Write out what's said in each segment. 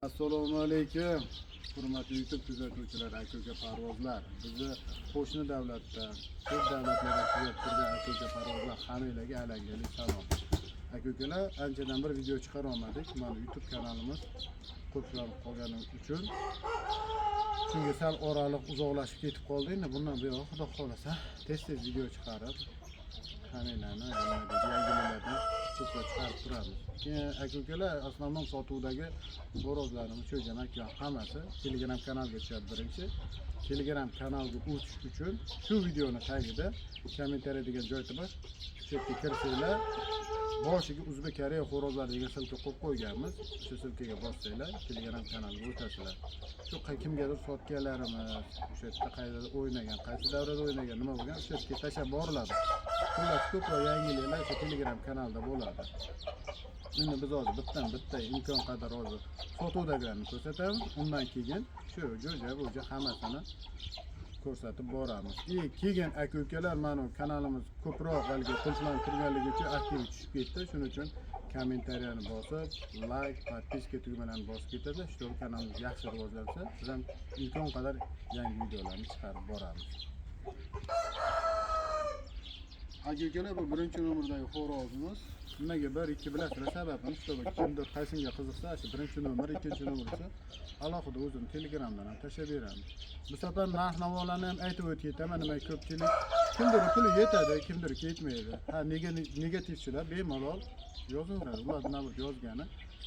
Assalomu alaykum, hurmatli YouTube kuzatuvchilar, aka-uka parvozlar. Bizni qo'shni davlatda, ko'p davlatlarda kuzatib turgan aka-uka parvozlar hammanglarga alangali salom. Aka-ukalar, anchadan bir video chiqara olmadik. Mana YouTube kanalimiz qulflanib qolgani uchun shunga sal oraliq uzoqlashib ketib qoldi. Endi bundan buyog'i Xudo xolasa tez-tez video chiqarib hammanglarni yangiliklardan ko'proq chiqarib turamiz. Keyin aka-ukalar, основном sotuvdagi xo'rozlarimiz, cho'jamak hammasi Telegram kanalga tushadi birinchi. Telegram kanalga o'tish uchun shu videoni tagida kommentariy degan joy bor. Shu yerga kirsanglar, boshiga Uzbek Koreya xo'rozlari degan ссылка qo'yib qo'yganmiz. O'sha ссылка ga bossanglar, Telegram kanaliga o'tasizlar. Shu kimgadir sotganlarimiz, o'sha yerda qayerda o'ynagan, qaysi davrada o'ynagan, nima bo'lgan, o'sha yerga tashlab boriladi. Xullas, ko'proq yangiliklar o'sha Telegram kanalda bo'ladi. Endi biz hozir bittan bitta imkon qadar hozir sotuvdagilarni ko'rsatamiz. Undan keyin shu jo'ja, bo'ja hammasini ko'rsatib boramiz. И keyin aka-ukalar, mana kanalimiz ko'proq haligi qulflanib turganligi uchun aktiv tushib ketdi. Shuning uchun kommentariyani bosib, like, подписка tugmalarini bosib ketadi. Чтобы kanalimiz yaxshi rivojlansa, biz ham imkon qadar yangi videolarni chiqarib boramiz. Aka-ukalar, bu birinchi nomerdagi xo'rozimiz. Nimaga 1, 2 bilasizlar sababini, чтобы kimdir qaysinga qiziqsa, shu birinchi nomer, ikkinchi nomer desa, alohida o'zini Telegramdan ham tashlab beramiz. Bu safar narx-navolarni ham aytib o'tib ketaman, nima ko'pchilik kimdir puli yetadi, kimdir yetmaydi. Ha, nega negativchilar bemalol yozaveradi. Ular nima yozgani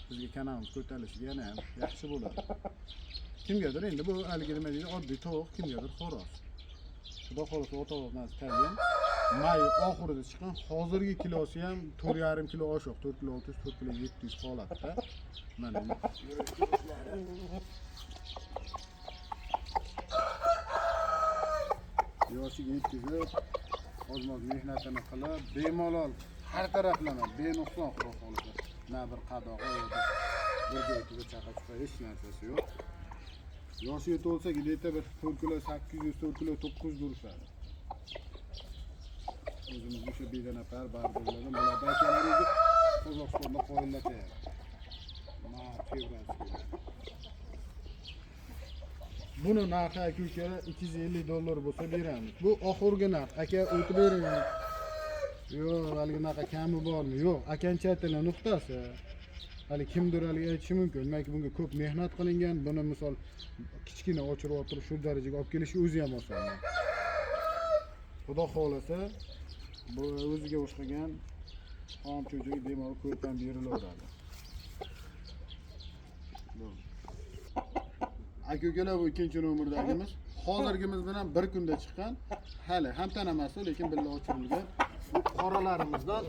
bizga kanalimiz ko'tarilishiga yana ham yaxshi bo'ladi. Kimgadir endi bu haligi nima deydi, oddiy tovuq, kimgadir xo'roz. Xudo xohlasa ota-onasi tayin may oxirida chiqqan. Hozirgi kilosi ham 4,5 kilo oshiq, 4 kilo 600, 4 kilo 700 holatda. Mana yoshiga yetkazib, ozmoz mehnatini qilib, bemalol har taraflama benuqson Xudo xohlasa. Na bir qadog'i yo'q, bir joyida chaqa-chuqa hech narsasi yo'q. Yoshiga to'lsa где-то bir 4 kilo 800, 4 kilo 900 urishadi. O'zimiz o'sha bedanapar bardoqlardan bularda akalar o'zi Qozog'istonda qoyillatyapti. Fevral. Buni narxi aka ukalar $250 bo'lsa beramiz. Bu oxirgi narx. Aka o'tib bering. Yo'q, haligi unaqa kami bormi? Yo'q, окончательный nuqtasi. Hali kimdir haligi aytishi mumkin. Demak, bunga ko'p mehnat qilingan. Buni misol kichkina ochirib o'tirib shu darajaga olib kelishi o'zi ham oson emas. Xudo xohlasa bu o'ziga o'xshagan xom cho'jaga bemalol ko'p ham berilaveradi. Aka ukalar, bu ikkinchi nomerdagimiz. Hozirgimiz bilan bir kunda chiqqan. Hali ham tanamasi, lekin birga ochirilgan. Bu qoralarimizdan.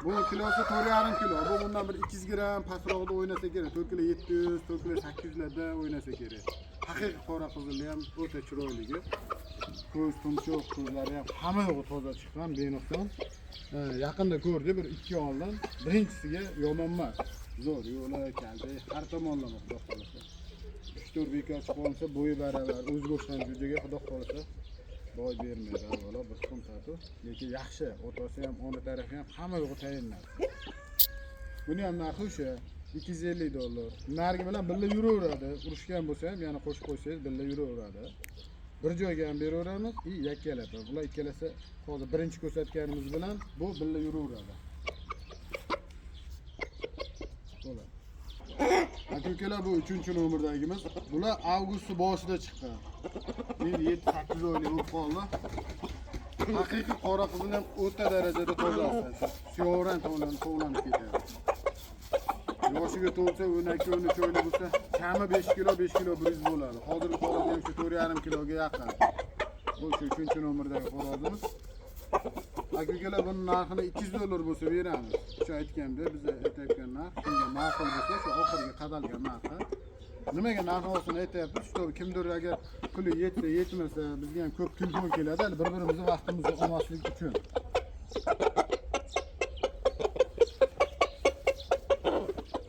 Bu kilosi 4,5 kilo. Bu bundan bir 200 gram pastroqda o'ynasa kerak. 4 kilo 700, 4 kilo 800 larda o'ynasa kerak. Haqiqiy qora qizili ham o'ta chiroyligi. Ko'z, tumshuq, ko'zlari ham hamma yo'g'i toza chiqqan, benuqson. Yaqinda ko'rdik bir 2 oldin. Birinchisiga yomon emas. Zo'r, yo'li kalta, har tomonlama Xudo xohlasa. 3-4 bekor chiqib olsa, bo'yi baravar, o'ziga o'xshagan jo'jaga Xudo xohlasa boy bermaydi avvalo bir tuxum tatu, lekin yaxshi, otasi ham, ona tarafi ham hamma yo'g'i tayinladi. Buni ham narxi o'sha $250. Narigi bilan birga yuraveradi. Urushgan bo'lsa ham yana qo'shib qo'ysangiz birga yuraveradi. Bir joyga ham beraveramiz, и yakkalab. Bular ikkalasi hozir birinchi ko'rsatganimiz bilan bu birga yuraveradi. Bo'ladi. Aka ukalar, bu 3-nomerdagimiz. Bular avgust boshida chiqqan. Endi 7-8 oylik bo'lib qoldi. Haqiqiy qora qizil ham o'ta darajada tozasi. Suyovran tovlanib ketadi. Yoshiga to'lsa 12-13 oylik bo'lsa, kami 5 kilo, 5 kilo 100 bo'ladi. Hozirgi holatda ham shu 4,5 kiloga yaqin. Bu shu 3-nomerdagi xo'rozimiz. Aka ukalar, buni narxini $200 bo'lsa beramiz. Shu aytganda biz aytayotgan narx kimga ma'qul bo'lsa, shu oxirgi qadalgan narxi. Nimaga narx-navosini aytyapmiz? Shu kimdir agar puli yetsa, yetmasa, bizga ham ko'p telefon keladi, hali bir-birimizni vaqtimizni olmaslik uchun.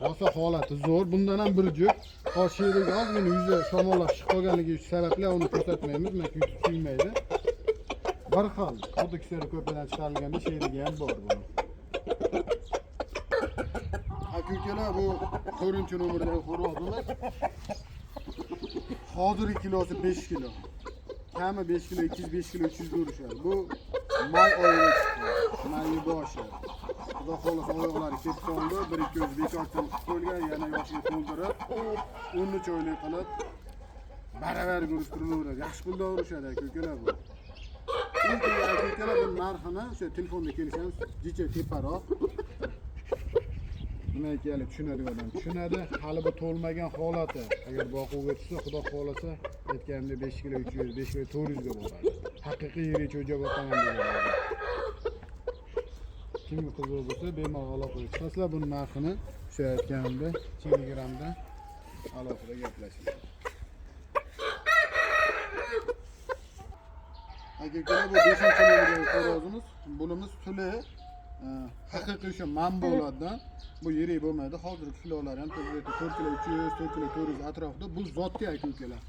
Rosa holati zo'r. Bundan ham bir juft. Hozir sherigi ozgina yuzi shamollab chiqib qolganligi sababli uni ko'rsatmaymiz, demak YouTube suymaydi. Bir xil, xuddi kisari ko'padan chiqarilganda sherigi ham bor buni. Aka Aka ukalar, bu 4-nomerdagi xo'rozimiz. Hozirgi kilosi 5 kilo. Kami 5 kilo, 205 kilo, 300 urishadi. Bu may oyida chiqdi. May boshi. Xudo xohlasa oyoqlari ketib qoldi. 1-2 o'zi bekor qilib qo'yilgan, yana yoshiga to'ldirib, 13 oylik qilib baravar urishtiraveradi. Yaxshi pulda urishadi aka ukalar bu. Aka ukalar, bu narxini o'sha telefonda kelishamiz, jicha teparoq. Nima ekanligi tushunadigan odam tushunadi. Hali bu to'lmagan holati. Agar boquvga tushsa, Xudo xohlasa, aytganimdek 5 kilo 300, 5 kilo 400 ga boradi. Haqiqiy yirik cho'ja boqaman degan. Kimga qiziq bo'lsa, bemalol aloqaga chiqasizlar. Buni narxini o'sha aytganimdek Telegramda alohida gaplashamiz. Aka ukalar, bu 5-nomerdagi xo'rozimiz. Bunimiz tuli haqiqiy o'sha manbo'lardan. Bu yirik bo'lmaydi. Hozirgi kilolari ham 4 kilo 300, 4 kilo 400 atrofida. Bu zotga aka ukalar.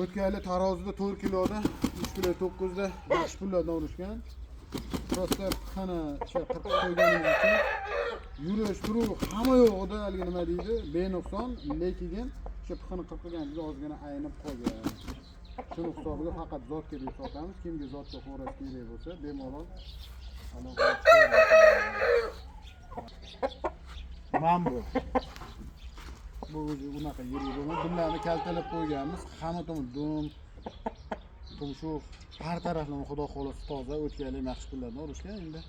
O'tgan yili tarozida 4 kiloda, 3 kilo 9da yaxshi pullardan urishgan. Prosta pixani o'sha qirqib qo'yganimiz uchun yurish, turuv hamma yo'g'ida haligi nima deydi, benuqson, lekin o'sha pixani qirqilganimizda ozgina aynib qolgan. Shuni hisobiga faqat zotga deb sotamiz. Kimga zotga xo'roz kerak bo'lsa, bemalol aloqaga chiqaveradi. Mana bu. Bu o'zi unaqa yirik bo'lmaydi. Dumlarni kaltalab qo'yganmiz. Hamma tomon dum, tumshuq, har taraflama Xudo xohlasa toza, o'tgan yil yaxshi pullardan urishgan. Endi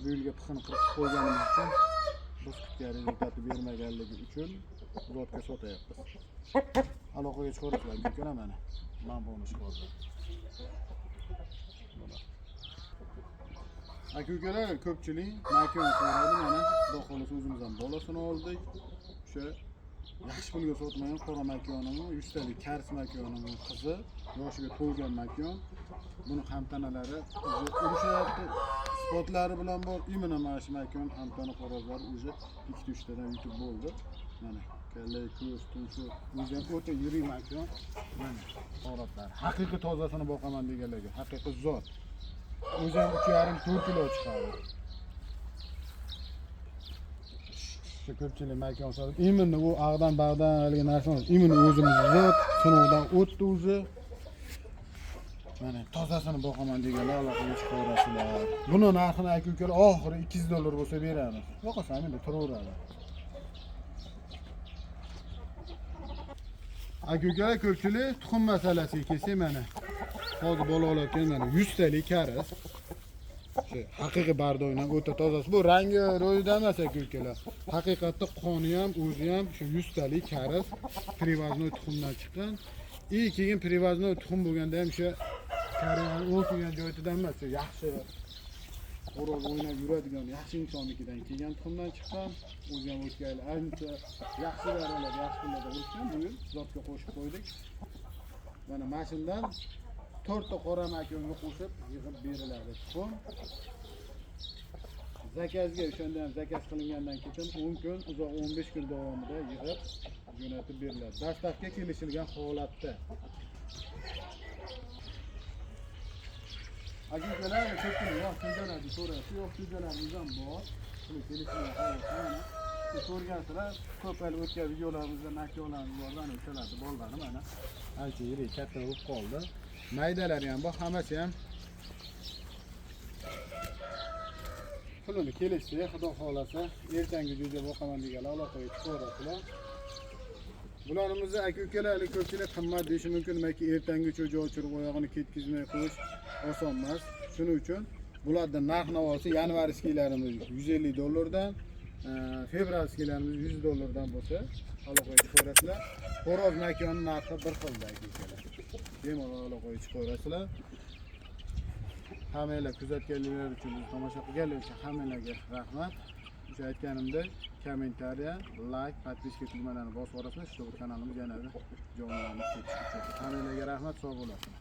bu yilga pixini qirqib qo'yganimiz uchun biz kutgan rezultatni bermaganligi uchun zotga sotyapmiz. Aloqaga chiqaverasizlar, ukalar mana. Mana buni chiqardi. Aka ukalar, ko'pchilik makon so'radi mana. Xudo xohlasa o'zimiz ham bolasini oldik. O'sha yaxshi pulga sotmagan qora makonimi, 100 talik kars makonimi qizi, yoshiga to'lgan makon. Buni hamtanalari urishyapti. Isbotlari bilan bor. Imенно mana shu makon hamtana xo'rozlari уже 2-3 tadan yutib bo'ldi. Mana kalla, ko'z, tumshuq, o'zi ham o'ta yirik makon. Mana holatlar. Haqiqiy tozasini boqaman deganlarga, haqiqiy zot. O'zi ham 3,5-4 kilo chiqadi. Shu ko'pchilik makon sotib, imенно u ag'dan bag'dan haligi narsa emas, imенно o'zimiz zot, sinovdan o'tdi o'zi. Mana tozasini boqaman deganlar aloqaga chiqaverasizlar. Buni narxini aka ukalar oxiri $200 bo'lsa beramiz. Boqasam endi turaveradi. Aka ukalar, ko'pchilik tuxum masalasiga kelsak mana. Hozir bola olayotgan mana 100 talik karis. Shu haqiqiy bardoydan o'ta tozasi. Bu rangi ro'yida emas aka ukalar. Haqiqatda qoni ham, o'zi ham shu 100 talik karis privaznoy tuxumdan chiqqan. Keyin privaznoy tuxum bo'lganda ham o'sha karis o'lgan joyidan emas, shu yaxshi xo'roz o'ynab yuradigan yaxshi insonnikidan kelgan tuxumdan chiqqan. O'zi ham o'tgan yil ancha yaxshi daralar, yaxshi pullarda urishgan. Bu yil zotga qo'shib qo'ydik. Mana shundan 4 ta qora makonga qo'shib yig'ib beriladi tuxum. Zakazga o'shanda ham zakaz qilingandan keyin 10 kun, uzoq 15 kun davomida yig'ib jo'natib beriladi. Dastavka kelishilgan holatda. Aka ukalar, ko'pchilik yo'q jo'jalarni so'rayapti. Yo'q jo'jalarimiz ham bor. Puli kelishilgan holatda mana. Ko'rgansizlar, ko'p hali o'tgan videolarimizda makonlarimiz bor, mana o'shalarni bolalari mana ancha yirik katta bo'lib qoldi. Maydalari ham bor, hammasi ham pulini kelishsa, Xudo xohlasa, ertangi jo'ja boqaman deganlar aloqaga chiqaverasizlar. Bularimizni aka ukalar ko'pchilik qimmat deyishi mumkin, nimaki ertangi jo'ja ochirib oyog'ini ketkizmay qo'yish oson emas. Shuning uchun bularda narx navosi yanvarskiylarimiz $150 dan, fevralskiylarimiz $100 dan bo'lsa, aloqaga chiqaverasizlar. Xo'roz makoni narxi bir xilda aka ukalar. Bemalol aloqaga chiqaverasizlar. Hammanglar kuzatganlar uchun, bizni tomosha qilganlar uchun hammanglarga rahmat. O'sha aytganimdek, kommentariya, like, podpiska tugmalarini bosib yuborasizlar, shu kanalimiz yanada jonlanib ketishi uchun. Hammanglarga rahmat, sog' bo'lasizlar.